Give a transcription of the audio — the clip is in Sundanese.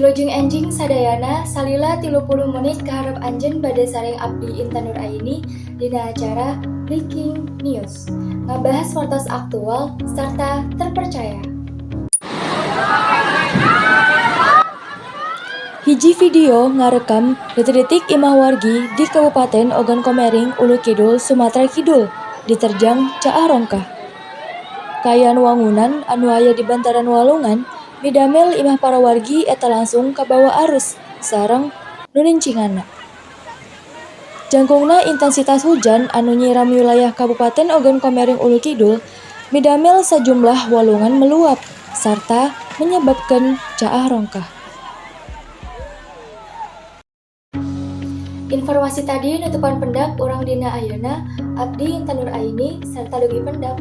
Wilujeng enjing sadayana, salila 30 menit kaharep anjeun bade sareng abdi Intan Nur Aini dina acara Breaking News. Ngabahas wartos aktual sarta terpercaya. Hiji video ngarekam detik-detik imah wargi di Kabupaten Ogan Komering Ulu Kidul, Sumatra Kidul diterjang caah rongkah. Kaayaan wangunan anu aya di bantaran walungan midamel imah para wargi eta langsung kabawa arus sareng nu nincinganna. Jangkungna intensitas hujan anu nyiram wilayah Kabupaten Ogan Komering Ulu Kidul midamel sajumlah walungan meluap sarta menyebabkeun caah rongkah. Informasi tadi nutupan pendak urang dina ayeuna, abdi Intan Nur Aini serta dugi pendak.